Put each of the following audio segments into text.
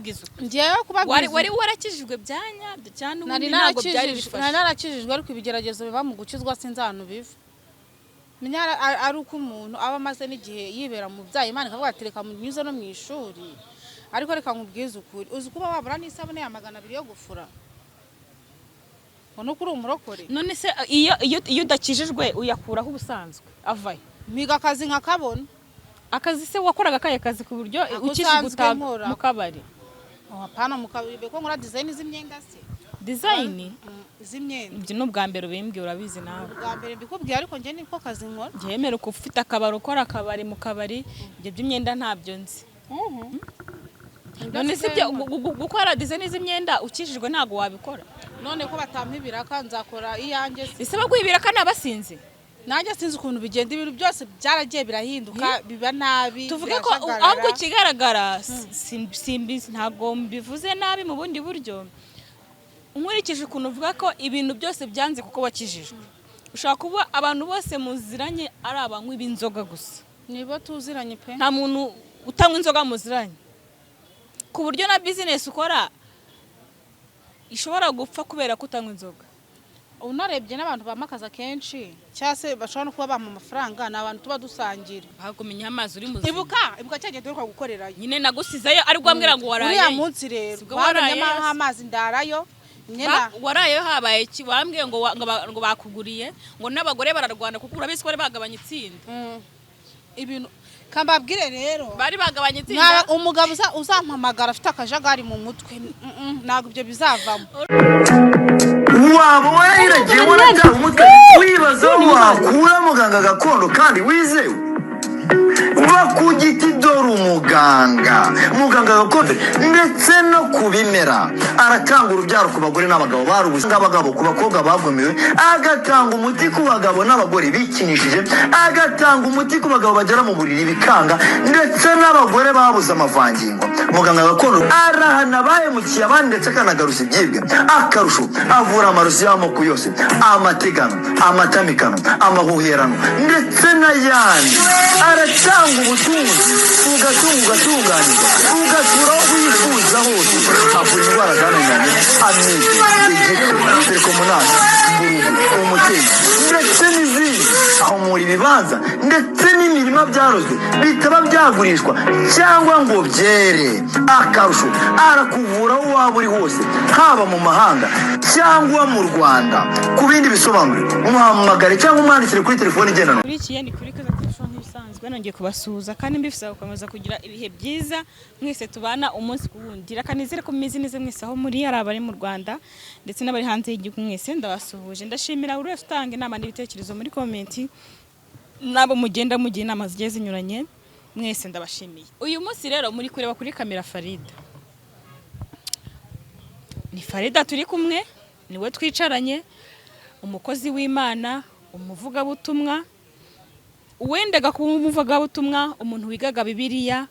Tubwize ukuri. Ngewe Wari kubabwiza wari warakijijwe bya nyabyo cyane? Nari Ubundi ntabwo byari narakijijwe, nari bifashe. narakijijwe, ariko ibigeragezo biba mu gukizwa sinzi ahantu biva. Menya ari uko umuntu aba amaze n'igihe yibera mu byaha, Imana ikavuga ati: "Reka munyuze no mu ishuri." Ariko reka nkubwize ukuri, uzi kuba wabura n'isabune ya 200 yo gufura ngo nuko uri umurokore? None se iyo udakijijwe uyakuraho ubusanzwe avayo? Mpiga akazi nkakabona. Akazi se wakoraga akahe kazi ku buryo Ako ukijijwe usanzwe uta nkora. Mu kabari? Oh, hapana mu kabari, ko nkora design z'imyenda se. Design? Z'imyenda. Ibyo ni ubwa mbere ubimbwiye, urabizi nawe. Ubwa mbere mbikubwiye, ariko njye niko kazi nkora. Njyewe ko ufite akabari, ukora akabari, mu kabari, ibyo by'imyenda ntabyo nzi. None se ibyo gukora design z'imyenda ukijijwe ntabwo wabikora? None ko batampa ibiraka, nzakora iyanjye se? Ese baguha ibiraka ni abasinzi? Nanjye sinzi ukuntu bigenda, ibintu byose byaragiye birahinduka, biba nabi. Tuvuge ko Birajagarara. Ahubwo ikigaragara, simbizi, ntabwo mbivuze nabi mu bundi buryo, nkurikije ukuntu uvuga ko ibintu byose byanze kuko wakijijwe, ushobora kuba abantu bose muziranye ari abanywi b'inzoga gusa. Nibo tuziranye pe. Nta muntu utanywa inzoga muziranye, ku buryo na business ukora ishobora gupfa kubera ko utanywa inzoga. Unarebye n'abantu bamakaza kenshi, cyangwa se bashobora no kuba bampa amafaranga, ni abantu tuba dusangira. Bagumenya amazi uri muzima. Ibuka cya gihe duheruka gukorerayo. Nyine nagusizeyo, ariko wambwira ngo warayeyo. Uriya munsi rero Sibwo warayeyo baronyemo se? amazi, ndarayo imyenda. Warayeyo habaye iki? Wambwiye ngo bakuguriye, ngo n'abagore bararwana, kuko urabizi ko bari bagabanya itsinda. Ibintu kambabwire rero, Bari bagabanya itsinda. Umugabo uzampamagara afite akajagari mu mutwe, ntabwo ibyo bizavamo. Waba warahiragiye, warataha umutwe, wibaza aho wakura muganga gakondo kandi wizewe? Va ku giti, dore umuganga, muganga gakondo ndetse no ku bimera. Aratanga urubyaro ku bagore n'abagabo barubuze, abagabo ku bakobwa bagumiwe, agatanga umuti ku bagabo n'abagore bikinishije, agatanga umuti ku bagabo bagera mu buriri bikanga, ndetse n'abagore babuze amavangingo. Muganga gakondo arahana abahemukiye abandi, ndetse akanagaruza ibyibwe. Akarusho, avura amarozi y'amoko yose, amategano, amatamikano, amahuherano ndetse n'ayandi. Aratanga ubutunzi, ugatunga, ugatunganirwa, ugatura aho wifuza hose. Avura indwara zananiranye: amibe, igifu, trichomonas, mburugu, umutima ndetse n'izindi. Ahumura ibibanza ndetse n'imirima byarozwe bitaba byagurishwa cyangwa ngo byere. Akarusho, arakuvura aho waba uri hose, haba mu mahanga cyangwa mu Rwanda. Ku bindi bisobanuro, muhamagare cyangwa umwandikire kuri telefoni igendanwa. Kurikiye ni kuri Keza Telefone nk'ibisanzwe. Nongeye kubasuhuza kandi mbifuza gukomeza kugira ibihe byiza mwese tubana umunsi ku wundi. Reka nizere ko mumeze neza mwese aho muri, ari abari mu Rwanda ndetse n'abari hanze y'igihugu, mwese ndabasuhuje. Ndashimira buri wese utanga inama n'ibitekerezo muri comment, n'abo mugenda mugira inama zigiye zinyuranye, mwese ndabashimiye. Uyu munsi rero muri kureba kuri kamera Farida, ni Farida turi kumwe, niwe twicaranye, umukozi w'Imana, umuvugabutumwa, uwendaga kuba umuvugabutumwa, umuntu wigaga Bibiliya,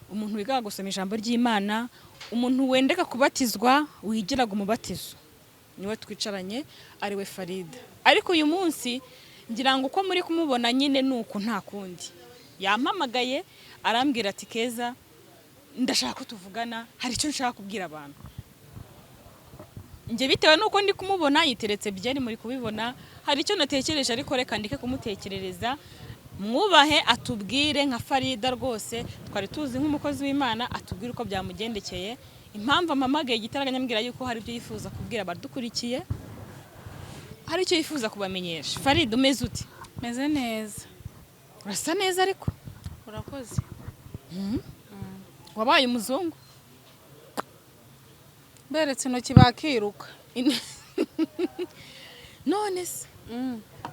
umuntu wigaga gusoma ijambo ry'Imana, umuntu wendaga kubatizwa, wigiraga umubatizo, niwe twicaranye, ariwe Farida. Ariko uyu munsi ngira ngo uko muri kumubona nyine ni uku, nta kundi. Yampamagaye arambwira ati: "Keza, ndashaka ko tuvugana, hari icyo nshaka kubwira abantu." Njye bitewe n'uko ndi kumubona yiteretse byeri, muri kubibona, hari icyo natekereje, ariko reka ndeke kumutekerereza, mwubahe atubwire nka Farida rwose twari tuzi nk'umukozi w'Imana, atubwire uko byamugendekeye, impamvu ampamagaye igitaraganya, ambwira yuko hari ibyo yifuza kubwira abadukurikiye, hari icyo yifuza kubamenyesha. Farida, umeze ute? Meze neza. Urasa neza ariko. Urakoze. Wabaye umuzungu. Beretse intoki bakiruka. None se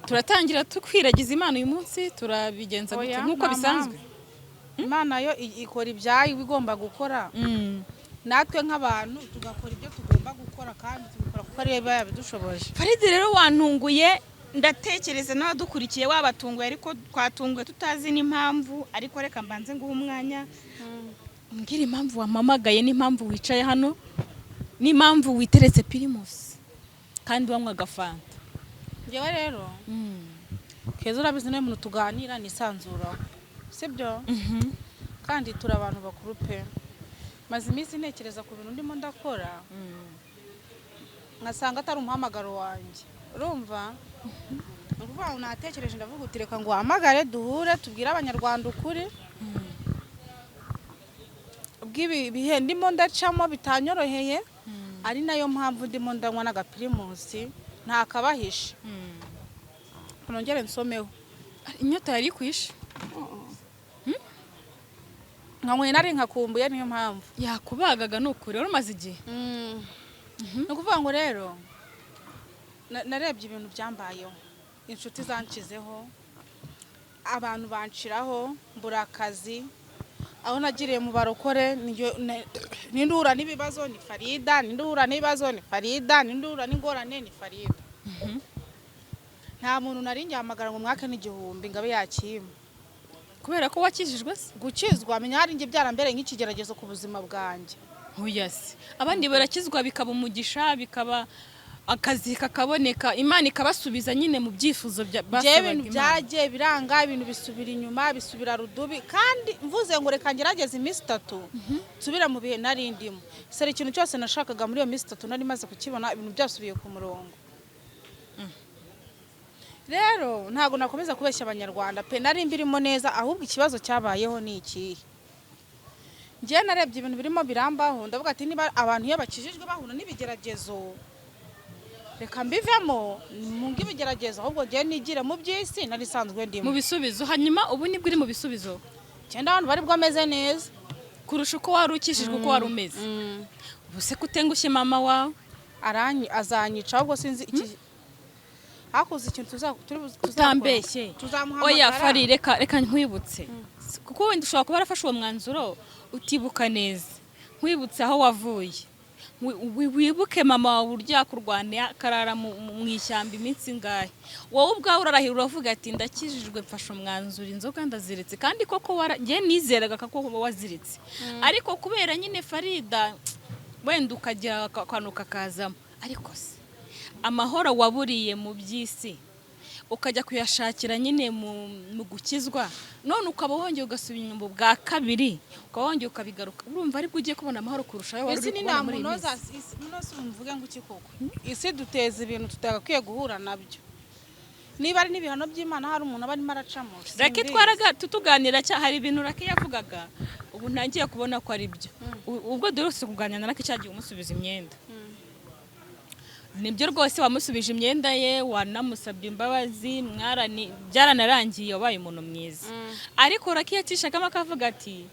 turatangira tukwiragiza Imana uyu munsi, turabigenza gute? Oya, Nk'uko nta bisanzwe. mpamvu. Imana yo ikora ibyayo iba igomba gukora, natwe nk'abantu tugakora ibyo tugomba gukora, kandi tubikora kuko ariyo iba yabidushoboje. Farida rero, wantunguye, ndatekereza n'abadukurikiye wabatunguye, ariko twatunguwe tutazi n'impamvu. Ariko reka mbanze nguhe umwanya umbwire impamvu wampamagaye, n'impamvu wicaye hano, n'impamvu witeretse Primus kandi wanywaga Fanta. Njyewe rero, Keza, urabizi, niwe muntu tuganira nisanzuraho, sibyo? Kandi turi abantu bakuru pe. Maze iminsi ntekereza ku bintu ndimo ndakora, nkasanga atari umuhamagaro wanjye. Urumva, ni ukuvuga ngo natekereje, ndavuga uti reka ngo uhamagare duhure, tubwire Abanyarwanda ukuri bw'ibi bihe ndimo ndacamo bitanyoroheye, ari nayo mpamvu ndimo ndanywa n'agaPrimus ntakabahishe. Nongere nsomeho. Inyota yari ikwishe. Nkanyweye nari nkakumbuye, niyo mpamvu. Yakubagaga, ni ukuri wari umaze igihe. Ni ukuvuga ngo rero narebye ibintu byambayeho, inshuti zanshizeho, abantu banshiraho, mbura akazi. Aho nagiriye mu barokore, ninde uhura n'ibibazo ni Farida, ninde uhura n'ibibazo ni Farida, ninde uhura n'ingorane ni Farida. Nta muntu nari ngihamagara ngo mwake n'igihumbi ngo abe yakimpa. Kubera ko wakijijwe se? Gukizwa menya hari njye byarambereye nk'ikigeragezo ku buzima bwanjye. Oya se, abandi barakizwa bikaba umugisha, bikaba akazi kakaboneka, Imana ikabasubiza nyine mu byifuzo bya Njyewe basabaga ibintu Imana. Byaragiye biranga, ibintu bisubira inyuma, bisubira rudubi. Kandi mvuze ngo reka ngerageze iminsi 3 nsubira mu bihe nari ndimo, sera ikintu cyose nashakaga muri iyo minsi 3 nari maze kukibona, ibintu byasubiye ku murongo. Rero ntabwo nakomeza kubeshya Abanyarwanda pe, nari mbirimo neza. Ahubwo ikibazo cyabayeho ni ikihe? Njyewe narebye ibintu birimo birambaho, ndavuga ati niba abantu iyo bakijijwe bahura n'ibigeragezo, reka mbivemo munge ibigeragezo, ahubwo njyewe nigire mu by'isi nari isanzwe ndimo. Mu bisubizo. Hanyuma ubu nibwo uri mu bisubizo? Cyenda abantu bari bwo ameze neza. Kurusha uko wari ukijijwe, uko wari umeze. Ubu se kutengushye mama wawe? Aranyi azanyica. Ahubwo sinzi iki hakuze ikintu tuzakora. Utambeshye. Tuzamuhamagara. Oya Fari, reka nkwibutse, kuko wenda ushobora kuba warafashe uwo mwanzuro utibuka neza. Nkwibutse aho wavuye. Wibuke mama wawe uburyo yakurwaniye, akarara mu ishyamba iminsi ingahe. Wowe ubwawe urarahira, uravuga ati ndakijijwe, mfashe umwanzuro, inzoga ndaziretse. Kandi koko njye nizeraga ko waziritse, ariko kubera nyine Farida wenda ukagira akantu kakazamo. Ariko se amahoro waburiye mu by'isi ukajya kuyashakira nyine mu gukizwa, none ukaba wongeye ugasubira inyuma bwa kabiri, ukaba wongeye ukabigaruka, urumva aribwo ugiye kubona amahoro kurusha ayo wari Isi uri ni kubona nta muri iyi munoza minsi? Isi munoza, mvuge ngo iki koko, isi duteza ibintu tutagakwiye guhura nabyo. Niba ari n'ibihano by'Imana hari umuntu aba arimo aracamo, Rake simbizi. twaraga tutuganira cya, hari ibintu Rake yavugaga, ubu ntangiye kubona ko ari byo. Ubwo duherutse kuganira na Rake cyagiye umusubiza imyenda. Nibyo rwose, wamusubije imyenda ye, wanamusabye imbabazi, byaranarangiye, wabaye umuntu mwiza. Ariko Rake yacishagamo akavuga ati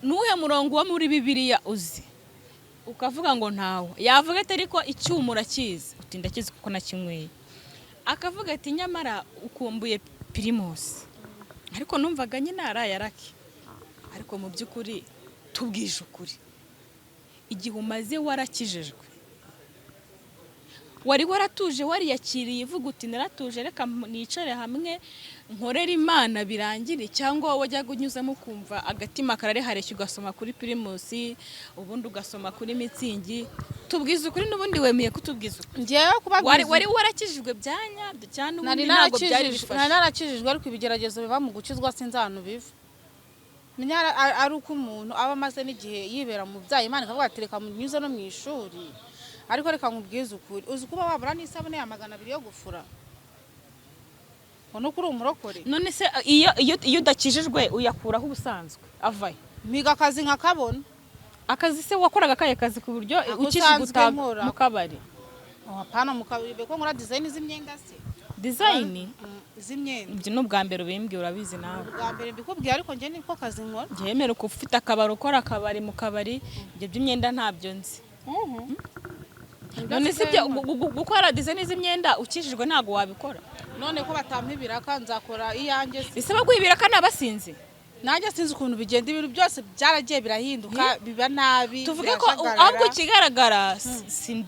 nuwuhe murongo wo muri Bibiliya uzi? Ukavuga ngo ntawo. Yavuga ati ariko icyuma urakizi? Uti ndakizi kuko nakinyweye. Akavuga ati nyamara ukumbuye Primus. Ariko numvaga nyine araye Rake. Ariko mu by'ukuri, tubwije ukuri, igihe umaze warakijijwe, wari waratuje, wariyakiriye, uvuga uti naratuje, reka nicare hamwe nkorere Imana birangire, cyangwa wowe wajyaga unyuzamo ukumva agatima kararehareshya, ugasoma kuri Primus, ubundi ugasoma kuri Mützig? Tubwize ukuri, n'ubundi wemeye kutubwiza ukuri. Njyewe kubabwiza Wari warakijijwe bya nyabyo cyane? Nari Ubundi ntabwo byari narakijijwe, nari bifashe. narakijijwe, ariko ibigeragezo biba mu gukizwa sinzi ahantu biva. Menya ari uko umuntu aba amaze n'igihe yibera mu byaha, Imana ikavuga ati reka munyuze no mu ishuri. Ariko reka nkubwize ukuri, uzi kuba wabura n'isabune ya 200 yo gufura ngo nuko uri umurokore? None se iyo udakijijwe uyakuraho ubusanzwe avayo? Mpiga akazi nkakabona. Akazi se wakoraga akahe kazi ku buryo Ako ukijijwe usanzwe uta nkora. mu kabari? Oh, hapana mu kabari, ko nkora design z'imyenda se. Design? Z'imyenda. Ibyo ni ubwa mbere ubimbwiye, urabizi nawe. Ubwa mbere mbikubwiye, ariko njye niko kazi nkora. Njye uko ufite akabari, ukora akabari, mu kabari, ibyo by'imyenda ntabyo nzi. None se ibyo gukora design z'imyenda ukijijwe ntabwo wabikora? None ko batampa ibiraka, nzakora iyanjye se? Bisaba guha ibiraka ni abasinzi. Nanjye sinzi ukuntu bigenda, ibintu byose byaragiye birahinduka, biba nabi, Tuvuge ko birajagarara. Ahubwo ikigaragara,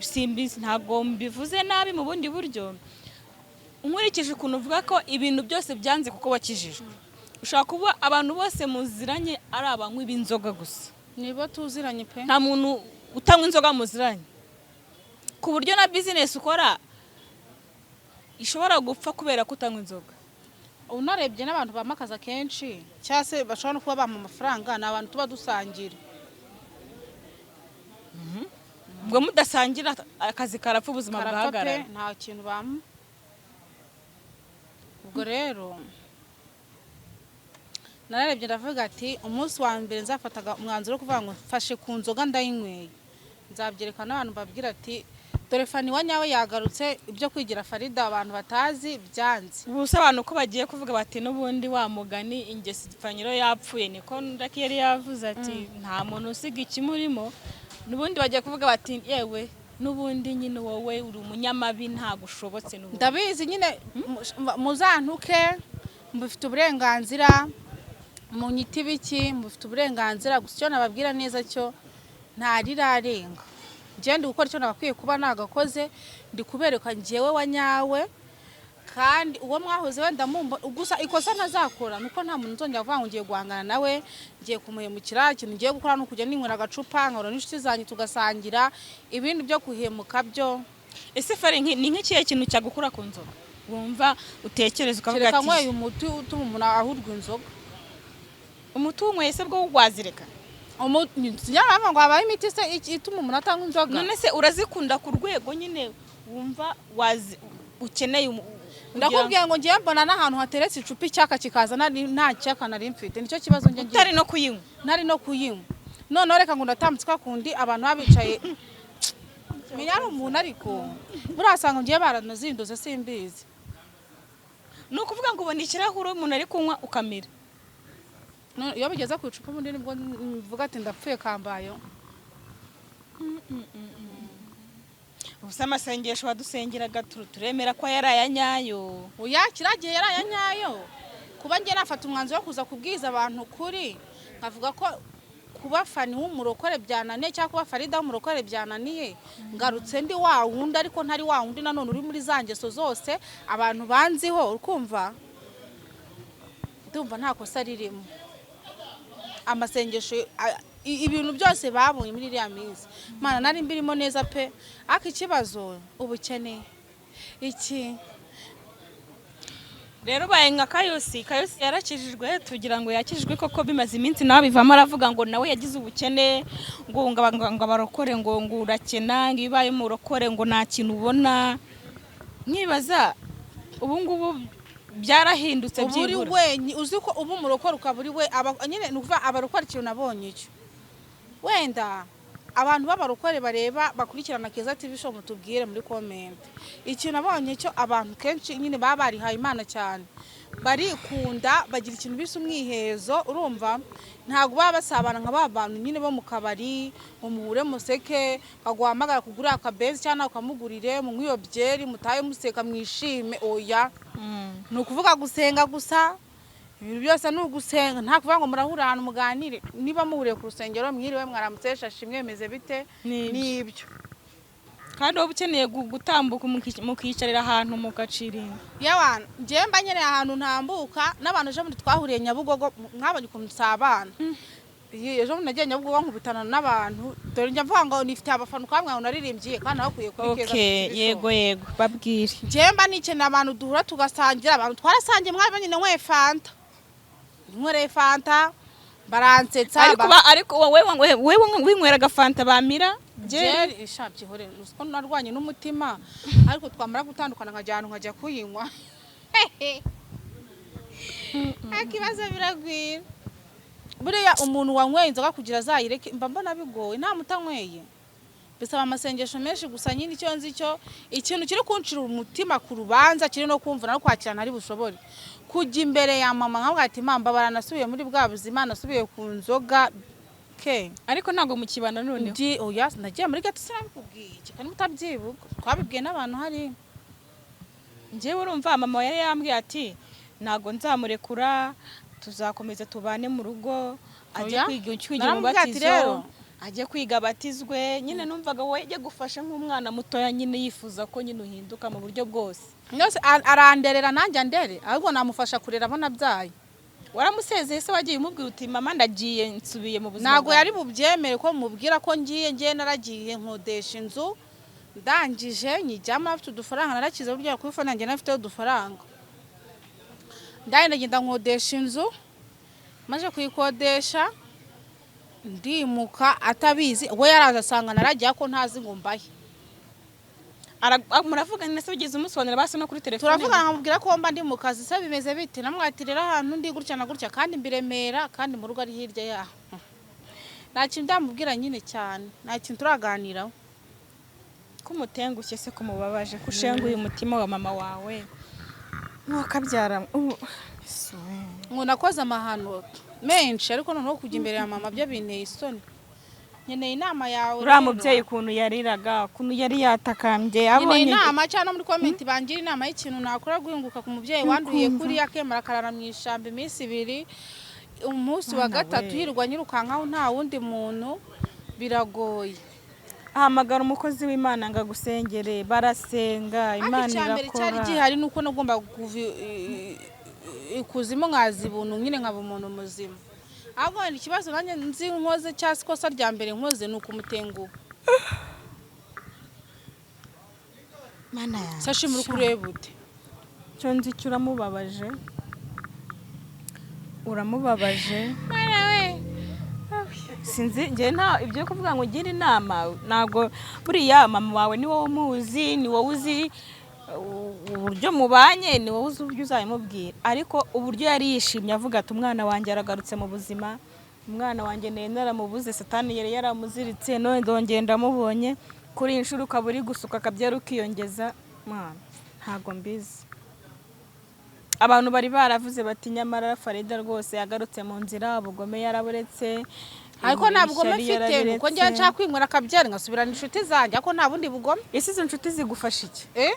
simbizi, ntabwo mbivuze nabi mu bundi buryo, nkurikije ukuntu uvuga ko ibintu byose byanze kuko wakijijwe, ushobora kuba abantu bose muziranye ari abanywi b'inzoga gusa. Nibo tuziranye pe. Nta muntu utanywa inzoga muziranye, ku buryo na business ukora ishobora gupfa kubera ko utanywa inzoga. Unarebye n'abantu bamakaza kenshi cyangwa se bashobora no kuba bampa amafaranga ni abantu tuba dusangira. Ubwo mudasangira, akazi karapfa, ubuzima Karapfa pe. bugahagarara. Nta kintu bampa. Ubwo rero nararebye, ndavuga ati umunsi wa mbere nzafataga umwanzuro wo kuvuga ngo mfashe ku nzoga ndayinyweye, nzabyerekana n'abantu, mbabwira ati dore Fani wa nyawe yagarutse, ibyo kwigira Farida abantu batazi byanze. Ubu se abantu ko bagiye kuvuga bati n'ubundi wa mugani ingeso ipfanyiro yapfuye, niko Ndaki yari yavuze ati nta muntu usiga ikimurimo, n'ubundi bagiye kuvuga bati yewe, n'ubundi nyine wowe uri umunyamabi, ntabwo ushobotse n'ubundi. Ndabizi nyine, muzantuke, mubifite uburenganzira, munyite ibiki, mubifite uburenganzira. Gusa icyo nababwira neza cyo, ntarirarenga. Njyewe ndi gukora icyo nagakwiye kuba nagakoze, ndi kubereka njyewe wa nyawe. Kandi uwo mwahoze wenda mumbo gusa, ikosa ntazakora nuko nta muntu nzongera kuvuga ngo ngiye guhangana nawe, ngiye kumuhemukira. Ikintu ngiye gukora ni ukujya ninywera agacupa, nkahura n'inshuti zanjye tugasangira. Ibindi byo guhemuka byo Ese Fari, ni nk'ikihe kintu cyagukura ku nzoga wumva utekereza ukavuga Kereka nyweye ati umuti utuma umuntu ahurwa inzoga. Umuti unyweye se bwo wazireka? Nyamara ngo habaho imiti se ituma umuntu atanywa inzoga? None se urazikunda ku rwego nyine wumva wazi ukeneye Ndakubwiye ngo ngiye mbona n'ahantu hateretse icupa, icyaka kikaza, nta cyaka nari mfite, nicyo kibazo njye ngira. Utari no kuyinywa? Ntari no kuyinywa. Noneho reka ngo ndatambutse kwa kundi abantu baba bicaye, menya ari umuntu, ariko burasanga ngiye baranazinduze, simbizi. Ni ukuvuga ngo ubona ikirahure umuntu ari kunywa ukamira? Iyo bigeze ku icupa ubundi nibwo mvuga ati ndapfuye kambayo. Ubusa amasengesho wadusengeraga turemera ko yari aya nyayo? Oya, kiriya gihe yari aya nyayo. Kuba njye nafata umwanzuro wo kuza kubwiza abantu ukuri, nkavuga ko kuba Fani w'umurokore byananiye, cyangwa kuba Farida w'umurokore byananiye, ngarutse ndi wa wundi, ariko ntari wa wundi nanone uri muri za ngeso zose abantu banziho. Ukumva ndumva nta kosa ririmo. Amasengesho, ibintu byose babonye muri iriya minsi, mana, nari mbirimo neza pe. Ariko ikibazo ubukene iki. Rero ubaye nka Kayosi. Kayosi yarakijijwe, tugira ngo yakijijwe koko, bimaze iminsi nawe bivamo, aravuga ngo nawe yagize ubukene, ngo abarokore ngo urakena, ngo iyo ubaye umurokore ngo nta kintu ubona. Nkibaza ubu ngubu byarahindutse? Uba uri Byibura wenyine, uzi ko uba umurokore ukaba uri we nyine, ni ukuvuga abarokore, ikintu nabonye icyo wenda abantu b'abarokore bareba bakurikirana Keza TV Show, mutubwire muri comment. Ikintu nabonye cyo, abantu kenshi nyine baba barihaye Imana cyane, barikunda, bagira ikintu bise umwihezo. Urumva ntabwo baba basabana nka ba bantu nyine bo mu kabari, ngo muhure museke, kaguhamagara kugura akabenzi cyangwa nawe ukamugurire, munywe iyo byeri, mutahe museka mwishime. Oya, ni ukuvuga gusenga gusa, ibintu byose ni ugusenga. Nta kuvuga ngo murahura ahantu muganire. Niba muhuriye ku rusengero, mwiriwe, mwaramutse, shashi mwemeze bite? Nibyo. Nibyo. Kandi wowe ukeneye gutambuka mukicarira ahantu mugaciringa. Yewana, njyewe mba nkeneye ahantu ntambuka n'abantu. Ejo bundi twahuriye Nyabugogo, mwabonye ukuntu nsabana. Ejo bundi nagiye Nyabugogo nkubitana n'abantu. Dore njya mvuga ngo nifitiye abafana, ukambwira ngo naririmbye kandi nabakuye kuri Keza Okay. TV Show. Yego yego, babwire. Njyewe mba nikeneye abantu duhura tugasangira. Abantu twarasangiye, mwabonye nyine, fanta, nkwereye fanta, baransetsa. Ariko ariko wowe winyweraga fanta bamira byeri? Byeri ishabye hore, uzi ko narwanye n'umutima, ariko twamara gutandukana nkajya ahantu nkajya kuyinywa, akibazo biragwira. Buriya umuntu wanyweye inzoga kugira azayireke mba mbona bigoye, nta mutanyweye bisaba amasengesho menshi. Gusa nyine icyo nzi cyo, ikintu kiri kuncira umutima ku rubanza, kiri no kumvura no kwakira, ntari bushobore kujya imbere ya mama nkavuga ati mama, baranasubiye muri bwa buzima, nasubiye ku nzoga ke. Ariko ntabwo mukibana noneho? Ndi oya, nagiye muri gato, sinabikubwiye kandi mutabyibuka, twabibwiye n'abantu hari. Njyewe urumva mama yari yambwiye ati ntabwo nzamurekura, tuzakomeza tubane mu rugo, ajye Oya. kwiga kwigira Naramubwiye ati umubatizo, rero. Ajye kwiga abatizwe. Nyine numvaga wowe ajye gufasha nk'umwana mutoya, nyine yifuza ko nyine uhinduka mu buryo bwose. Yose aranderera nanjye andere, ahubwo namufasha kurera abo nabyaye. Waramusezeye se? Wagiye umubwira uti mama ndagiye, nsubiye mu buzima Ntabwo bwanjye"? yari bubyemere ko mubwira ko ngiye. Ngiye naragiye nkodesha inzu, ndangije nyijyamo afite udufaranga narakize. Burya kuri phone yanjye nafiteho udufaranga. Ndangije ndagenda nkodesha inzu, maze kuyikodesha Ndimuka atabizi, we yaraje asanga naragiye ko ntazi ngo mbahe. Muravugana se? Ugeze umusobanurira basi no kuri telefone? Turavugana, nkamubwira ko mba ndi mu kazi se bimeze bite, namwati rero ahantu ndi gutya na gutya, kandi mbiremera, kandi mu rugo ari hirya yaho. Nta kintu ndamubwira nyine cyane, nta kintu turaganiraho. Ko umutengushye se, ko umubabaje, ko ushenguye umutima wa mama wawe mwakabyara ubu? Ese we. Ngo nakoze amahano menshi, ariko noneho kujya imbere ya mama byo binteye isoni. Nkeneye inama yawe Uriya rero. mubyeyi, ukuntu yariraga, ukuntu yari yatakambye Nkeneye abonye inama, cyangwa no muri comment bangira inama y'ikintu nakora guhinguka ku mubyeyi wanduye kuriya, akemera akarara mu ishyamba iminsi 2, umunsi wa Mwana gatatu we. hirwa nyirukankaho nta wundi muntu, biragoye. Ahamagara umukozi w'Imana ngo agusengere, barasenga. Ariko Imana icya mbere cyari irakora. gihari ni uko nagomba kuva ikuzimu nkaza ibuntu nyine, nkaba umuntu muzima. Ahubwo wenda ikibazo nanjye nzi nkoze, cyangwa se ikosa rya mbere nkoze, ni ukumutenguha. Mana yanjye. Sashi, muri kureba ute? Cyo nzi cyo, uramubabaje, uramubabaje. Sinzi njye, nta ibyo kuvuga ngo ugire inama, ntabwo buriya mama wawe ni wowe umuzi, ni wowe uzi uburyo mubanye, ni wowe uzi uburyo uzabimubwira. Ariko uburyo yari yishimye avuga ati: "Umwana wanjye aragarutse mu buzima, umwana wanjye nari naramubuze, Satani yari yaramuziritse, none ndongeye ndamubonye." Kuri iyi nshuro ukaba uri gusuka akabyara ukiyongeza. Mwana, ntabwo mbizi, abantu bari baravuze bati: "Nyamara Farida rwose yagarutse mu nzira, ubugome yaraburetse." Ariko nta bugome Ishyari mfite, nuko njyewe yarabiretse. nshaka kwinywera akabyari ngasubirana inshuti zanjye, ariko nta bundi bugome. Ese izo nshuti zigufasha iki? Eh,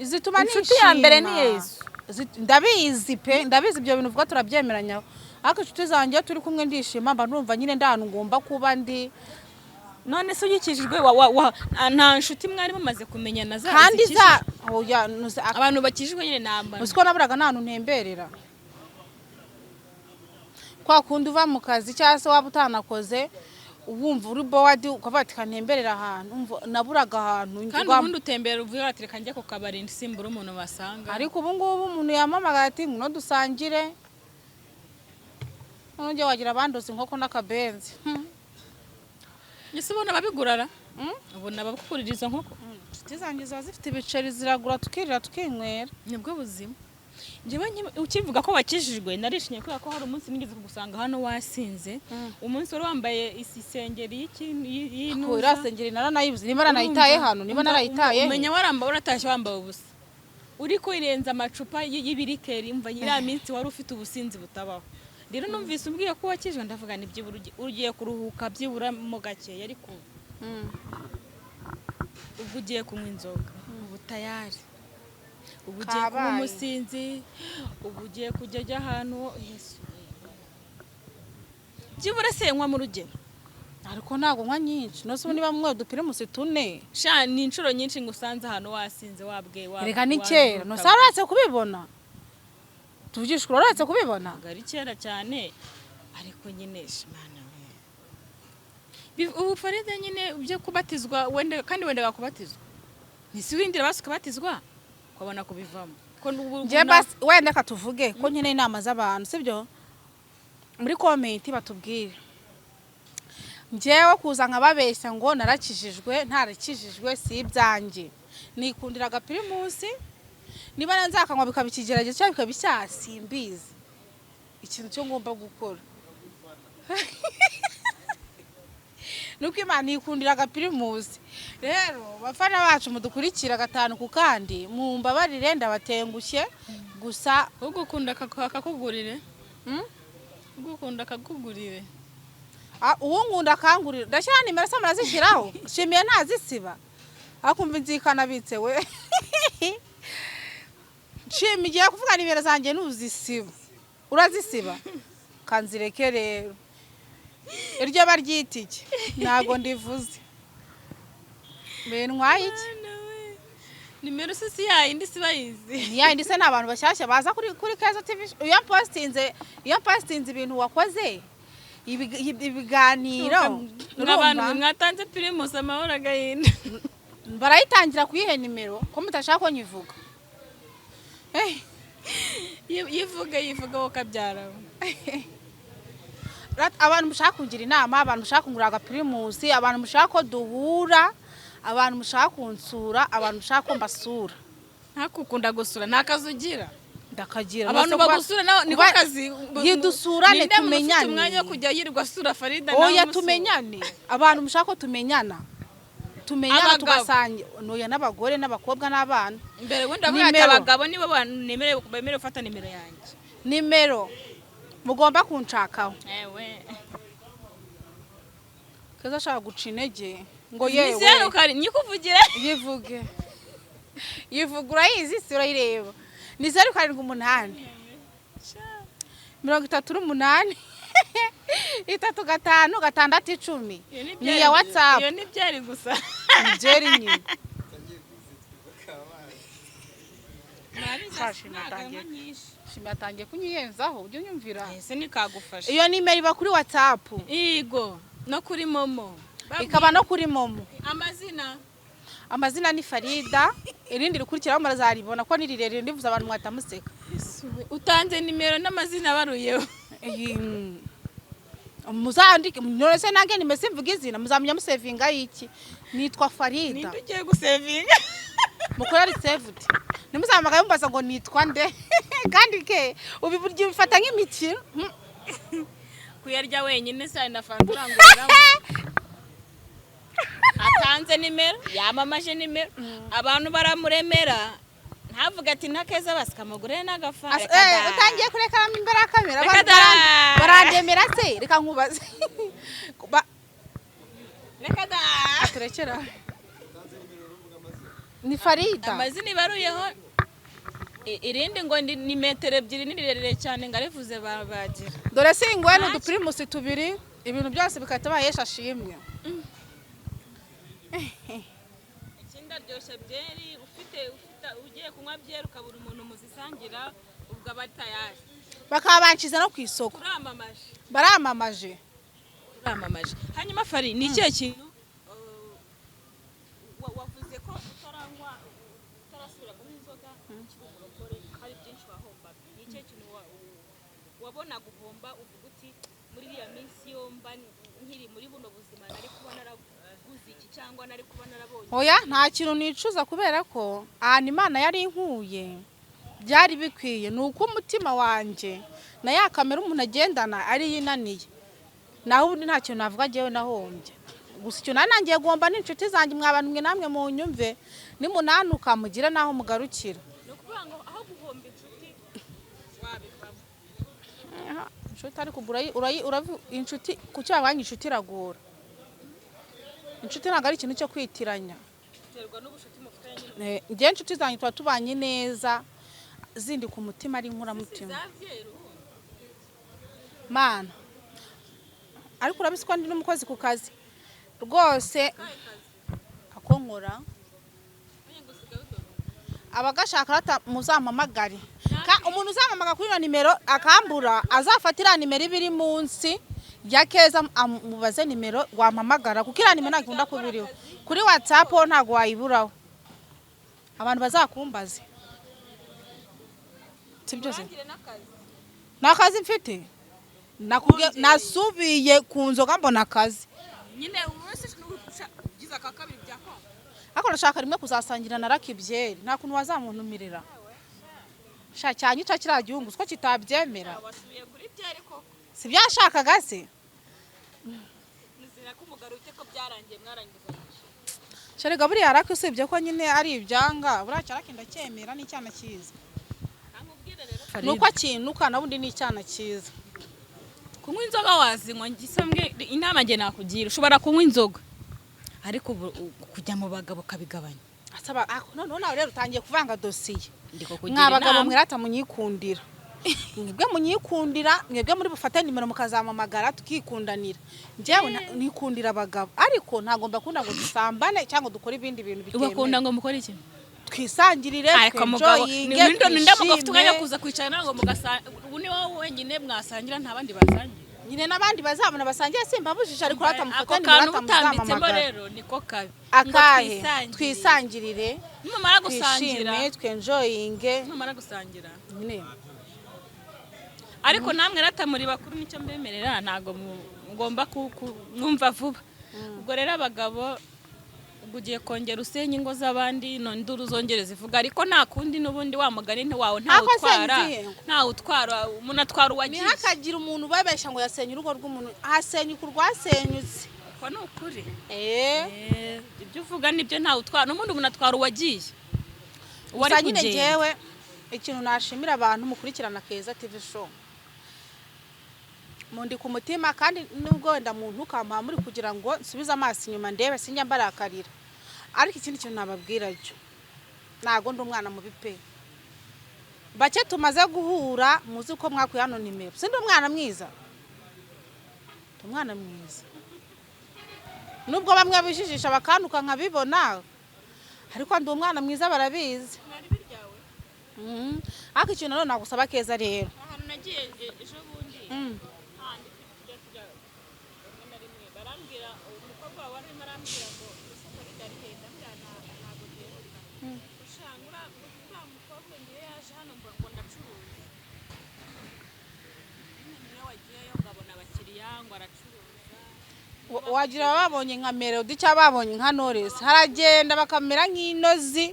zituma Inshuti ya mbere ni nishima. Yesu. Ndabizi pe, ndabizi, ibyo bintu uvuga turabyemeranyaho, ariko inshuti zanjye iyo turi kumwe ndishima, mba numva nyine ndi ahantu ngomba kuba ndi. None se ugikijijwe wa nta nshuti mwari mumaze kumenyana za Kandi zikijijwe? za oya, Abantu bakijijwe nyine ni abantu uzi ko naburaga nta hantu ntemberera, kwa kundi uva mu kazi cyangwa se waba utanakoze wumva uri bored, ukavuga ati kantemberera ahantu. Umva, naburaga ahantu Kandi njya. ubundi utembera uvuye ati: "Reka njye ku kabari nsimbura umuntu basanga." Ariko ubu ngubu umuntu yamamagaye ati: "Ngwino dusangire," none njye wagira abandoze inkoko n'akabenzi. Ese ubona ababigurara, ubona abagukurira izo nkoko? Inshuti zanjye ziba zifite ibiceri, ziragura, tukirira, tukinywera. Nibwo buzima. Njyewe ukivuga ko wakijijwe narishimye, kubera ko hari umunsi nigeze kugusanga hano wasinze, umunsi wari wambaye isengeri Ko y'intuza. iriya sengeri naranayibuze, niba naranayitaye hano, niba narayitaye he? Umenya waramba waratashye wambaye ubusa, uri kwirenza amacupa y'ibirikeri. Mva, iriya minsi wari ufite ubusinzi butabaho. Rero numvise umbwiye ko wakijijwe, ndavuga ni byibura ugiye kuruhuka byibura mo gakeya, ariko ubwo ugiye kunywa inzoga ubu tayari, ubu ugiye kuba Kabaye. umusinzi, ubu ugiye kujya ujya ahantu. Yesu, byibura se nywa mu rugero. Ariko ntabwo nywa nyinshi, nose ubu niba mwe uduPrimus 4. Sha, ni inshuro nyinshi ngo usanze ahantu wasinze wabwe Reka, ni kera, nose uratse kubibona, tuvugishe ukuri, uratse kubibona. Ntabwo ari kera cyane, ariko nyine shimana we. Ubu Farida nyine byo kubatizwa wenda, kandi wendaga kubatizwa, ntisi windira basi ukabatizwa ukabona kubivamo. Ko Njye basi wenda reka tuvuge ko nkeneye inama z'abantu, sibyo? Muri comment batubwire. Njyewe kuza nkababeshya ngo narakijijwe ntarakijijwe si ibyanjye, nikundira agaPrimus, niba nzakanywa bikaba ikigeragezo cyangwa bikaba icyaha simbizi. Ikintu cyo ngomba gukora nuko Imana yikundira agaPrimus. Rero bafana bacu mudukurikira gatanu ku kandi, mumbabarire ndabatengushye gusa. Ugukunda akakugurire. Mm? Ugukunda akakugurire. Ah, uwunkunda akangurira, ndashyira nimero se murazishyiraho? Shimiye ntazisiba, akumva inzikanabitse we. Nshimiye, igiye kuvuga nimero zanjye ntuzisiba, urazisiba kanzireke. Rero iryo baryita iki? Ntabwo ndivuze, bintwaye iki? Nimero se si yayindi, si bayizi? Yayindi se ni abantu bashyashya baza kuri Keza TV. Iyo mpositinze ibintu wakoze, ibiganiro, Nk'abantu urumva? mwatanze Primus, amahoro agahinda. Barayitangira kuyihe nimero ko mutashaka ko nyivuga? Yivuge, yivuge wowe ukabyara. Abantu mushaka kungira inama, abantu mushaka kungura agapirimusi, abantu mushaka ko duhura, abantu mushaka kunsura, abantu mushaka ko mbasura. Ntakukunda gusura, nta kazi ugira. Ndakagira. Abantu Nonese kuba- bagusura nawe niko kazi. Yidusurane, Ninde muntu ufite tumenyane. umwanya wo kujya yirirwa asura Farida nawe Oya, umusura? tumenyane. Abantu mushaka ko tumenyana, tumenyana. Abagabo. Tugasangira noya n'abagore n'abakobwa n'abana. Mbere ubundi avuga ati Nimero. abagabo nibo bemerewe gufata nimero yanjye. Nimero mugomba kunshakaho. Ewe. Keza ashaka guca intege ngo Ni yewe. zeru kari nyikuvugire. Yivuge, yivuge, urayizi si urayireba. Ni 078 38 35 6 10. Iyo Ni byeri iya gusa. WhatsApp. Iyo ni byeri gusa. Ni byeri nyine. Shima atangiye. Shima yatangiye kunyiyenzaho, ujye unyumvira. Ese nikagufasha. Iyo nimero iba kuri WhatsApp. Igo no kuri MoMo. Ikaba no kuri MoMo. Amazina? Amazina ni Farida, irindi rikurikiraho murazaribona ko ni rirerire, ndivuze abantu mwahita museka. Utanze nimero n'amazina abaruyeho. Iyi, muzandike none se nange nimese mvuga izina muzamenya musevinga y'iki? Nitwa Farida. Ninde ugiye gusevinga? Mukora risevudi, ntimuzahamagaye mubaza ngo nitwa nde, kandi ke ubu buryo bifata nk'imikino. Kuyarya wenyine se na fanta uranguramo. Atanze nimero, yamamaje nimero, abantu baramuremera, ntavuga ati ntakeza basika amagure n'agafa. Reka da. Utangiye kurekaramo imbere ya kamera. Reka Abantu da. Barandemera se? Reka nkubaze. Reka da. Turekera, ni Farida. Amazina ibaruyeho. Irindi ngo ni metero 2, ni rirerire cyane ngo arivuze bagira. Dore singuwe ni udupirimusi tubiri, ibintu byose bigahita bahesha ashimwe. Ikindi aryoshya byeri, ufite ugiye kunywa byeri ukabura umuntu muzisangira, ubwo aba ari tayari. Bakaba banshize no ku isoko. Turamamaje. Baramamaje. Turamamaje. Hanyuma Fari, ni ikihe kintu wavuze ko utaranywa, utarasubira kunywa inzoga ukiri umurokore, hari byinshi wahombaga? Ni ikihe kintu wabonaga uhomba, uvuga uti muri iriya minsi yo mba nkiri muri buno buzima nari kuba naraguze iki cyangwa nari kuba narabonye? Oya, nta kintu nicuza kubera ko ahantu Imana yari inkuye byari bikwiye. Ni uko umutima wanjye na ya kamera umuntu agendana ari yinaniye, naho ubundi nta kintu navuga njyewe nahombye. Gusa icyo nari nangiye guhomba ni inshuti zanjye. Mwa bantu mwe namwe munyumve, nimunanuka mugire n'aho mugarukira. Ni ukuvuga ngo aho guhomba inshuti wabivamo? Aha, inshuti ariko ubwo inshuti ku cyaha inshuti iragora. Inshuti ntabwo ari ikintu cyo kwitiranya. Biterwa n'ubucuti mufitanye nyine. Njyewe inshuti zanjye tuba tubanye neza, zindi ku mutima ari inkuramutima. Za byeri ubundi. Mana, ariko urabizi ko ndi n'umukozi ku kazi rwose. Kahe kazi? Ako nkora. Nanjye ngo usigaye udora. Abagashaka rata muzampamagare. Umuntu uzampamagara kuri ino nimero akambura, azafata iriya nimero iba iri munsi ya Keza, amubaze nimero wampamagara, kuko iriya nimero ntabwo ikunda kuba iriho kuri WhatsApp ho, ntabwo wayiburaho. Abantu bazakumbaze, si byose. Urangire n'akazi. Nta kazi mfite. Nakubwiye nasubiye ku nzoga mbona akazi. Nyine umunsi ugize aka kabiri byakwanga. Ariko ndashaka rimwe kuzasangira na Rakibyeri, nta kuntu wazamuntumirira sha cyanyica kiriya gihungu siko kitabyemera. Wasubiye kuri byeri koko? Si byashakaga se? Nizera ko umugabo ufite ko byarangiye mwarangizanyije. Sharega buriya raki, usibye ko nyine ari ibyanga, buriya cyaraki ndacyemera, ni icyana cyiza. Ntamubwire rero. Ni uko akinuka, nabundi ni icyana cyiza. Kunywa inzoga wazinywa, ngisambwe inama nge nakugira, ushobora kunywa inzoga ariko ubu kujya mu bagabo ukabigabanya. Asaba ako noneho nawe rero utangiye kuvanga dosiye. Ndi kukugira Mwa bagabo inama. mwerata munyikundira, mwebwe munyikundira, mwebwe muri bufate nimero mukazampamagara tukikundanira. Njyewe nikundira abagabo, ariko ntabwo mbakunda ngo dusambane cyangwa dukore ibindi bintu Ubakunda bitemewe. ngo mukore iki? Twisangirire, Ariko mugabo twenjoyinge, ninde mugabo ufite umwanya wo twishime. kuza kwicara nawe ngo mugasa? Ubu ni wowe wenyine mwasangira, nta bandi basangira? Nyine n'abandi bazabona basangiye simbabujije, ariko rata Ako mufate nimero kantu rata utambitsemo muzampamagara. rero niko kabi. Ngo Akahe? twisangire. Twisangirire. Nimumara gusangira Twishime, twenjoyinge. Nimumara gusangira. Nyine Ariko namwe ratamuri bakuru, nicyo mbemerera, ntabwo mugomba mwumva vuba. Ubwo rero abagabo, ubwo ugiye kongera usenya ingo z'abandi, none induru zongere zivuga. Ariko nta kundi, n'ubundi wa mugani ntiwawe ntawe Ariko se utwara, nziye. ntawe utwara, umuntu atwara uwagiye. Ntihakagire umuntu ubabeshya ngo yasenye urugo rw'umuntu, hasenyuka urwasenyutse. Uko ni ukuri. Eh. Ibyo uvuga nibyo, ntawe utwara, n'ubundi umuntu atwara uwagiye, uwari Gusa nyine kugenda. Njyewe ikintu nashimira abantu mukurikirana Keza TV Show, mundi ku mutima, kandi nubwo wenda muntu ukamuha muri kugira ngo nsubize amaso inyuma ndebe, sinjya mbarakarira. Ariko ikindi kintu nababwira cyo, ntago ndi umwana mubi pe. Bake tumaze guhura muzi ko mwakuye hano nimero, sindi umwana mwiza, ndi umwana mwiza, nubwo bamwe bijijisha bakantuka nkabibona, ariko ndi umwana mwiza, barabizi. Ariko ikintu nanone nagusaba, Keza rero, Ahantu nagiye ejo bundi, handi tujya rimwe na rimwe, barambwira, umukobwa wawe arimo arambwira ngo ese Farida ari he? Ndambwira ntabwo duheruka. Ushanga uriya mukobwa ngiye yaje hano ngo ndacuruza nyine, niwe wagiyeyo ngo abona abakiriya, ngo aracuruza. Wagira babonye nka Melody cyangwa babonye nka Knowless, haragenda bakamera nk'inozi.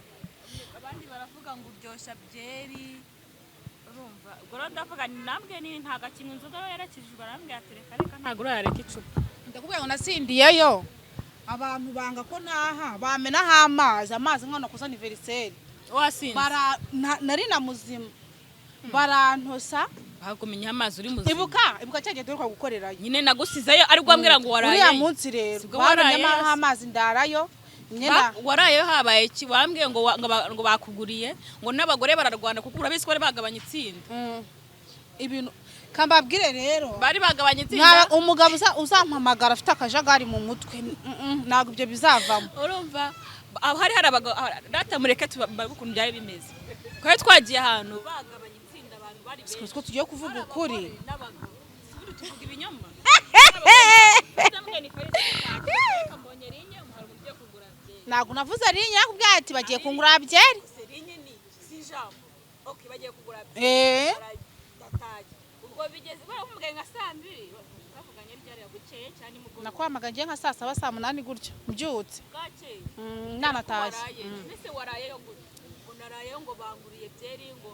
Abandi baravuga ngo uryoshya byeri. Urumva, ubwo rero ndavuga ni nambwe ni ntabwo akinywa inzoga, aba yarakijijwe. Arambwira ati reka reka, ntabwo urareka icupa. Ndakubwira ngo nasindiyeyo, abantu banga ko ntaha, bamenaho amazi, amazi nk'aho nakoze anniversaire. Wasinze? Nari na muzima, barantosa. Bakumenya amazi uri muzima? Ibuka, ibuka cya gihe duheruka gukorerayo. Nyine nagusizeyo, ariko wambwira ngo warayeyo. Uriya munsi rero Sibwo warayeyo bamenyemo se? amazi, ndarayo imyenda. Warayeyo habaye iki? Wambwiye ngo ngo bakuguriye, ngo n'abagore bararwana, kuko urabizi ko bari bagabanye itsinda. Ibintu kambabwire rero, Bari bagabanye itsinda. Umugabo uzampamagara afite akajagari mu mutwe, ntabwo ibyo bizavamo. Urumva, aho hari abagabo. Data, mureke tubabe ukuntu byari bimeze. Twari twagiye ahantu bagabanye itsinda, abantu bari benshi. Ko tugiye kuvuga ukuri. Abagore n'abagabo. Si ubundi tuvuga ibinyoma? Ndamubwira ni Farida, reka mbonye rinye, hari umuntu ugiye kugura byeri. Ntabwo navuze rinye, nakubwiye ati bagiye kungura byeri. Se rinye ni iki? Si ijambo? Okay, bagiye kugura byeri. Baratashye. Ubwo bigeze baramubwiye nka saa 2, bavuganye ryari? Bukeye cyane, nimugoroba. Nakwamagana ngiye nka saa 7, saa 8 gutyo mbyutse. Bwakeye. Nanatashye. Waraye mbese, warayeyo gute? Ngo narayeyo, ngo banguriye byeri, ngo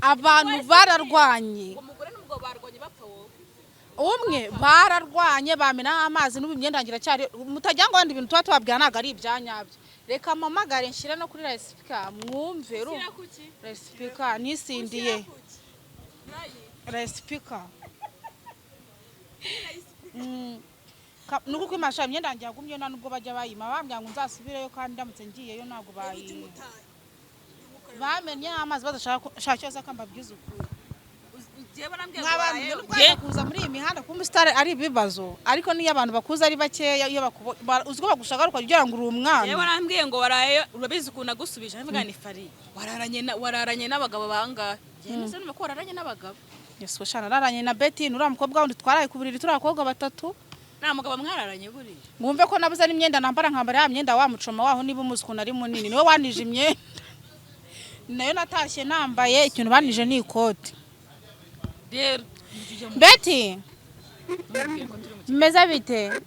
Abantu bararwanye. Ngo umugore n'umugabo barwanye bapfa wowe. Umwe bararwanye, bamenaho amazi, n'ubu imyenda yanjye iracyari. Mutagira ngo wenda ibintu tuba tubabwira ntabwo ari ibyanyabyo. Reka mpamagare nshyire no kuri loudspeaker mwumve. Shyira kuki? Loudspeaker nisindiye. Shyira kuki? Nayi. Loudspeaker. Nuko kwimasha imyenda yanjye yagumye, nta nubwo bajya bayima, bambwira ngo nzasubireyo, kandi ndamutse ngiyeyo ntabwo bayima. Bamennye amazi badashaka shaka ikibazo. Akambabwiza ukuri, Ugiye barambwira ngo nk'abantu warayeyo. nubwo wajya kuza muri iyi mihanda kuba umusitari ari ibibazo, ariko niyo abantu bakuze ari bakeya, iyo uzi ko bagushagaruka kugira ngo uri umwana. Yewe, warambwiye ngo warayeyo. Urabizi ukuntu agusubije, ndavuga ni Fari, wararanye n'abagabo bangahe? Njyewe nese numva ko wararanye n'abagabo. Yesu shana, nararanye na Betty, uriya mukobwa wundi twaraye ku buriri turi abakobwa batatu. Nta mugabo mwararanye buriya? Ngumve ko nabuze n'imyenda nambara, nkambara ya myenda wa mucoma waho, niba umuzi ukuntu ari munini, niwe wanije imyenda, nayo natashye nambaye. Ikintu banije ni ikoti. Rero Betty, bimeze bite?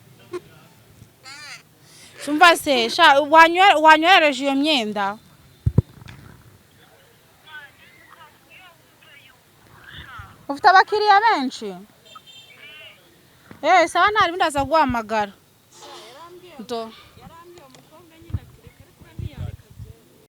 Umva se sha, wanyohereje iyo myenda? Ufite abakiriya benshi? Eh, sawa, ntari ndaza guhamagara. Do.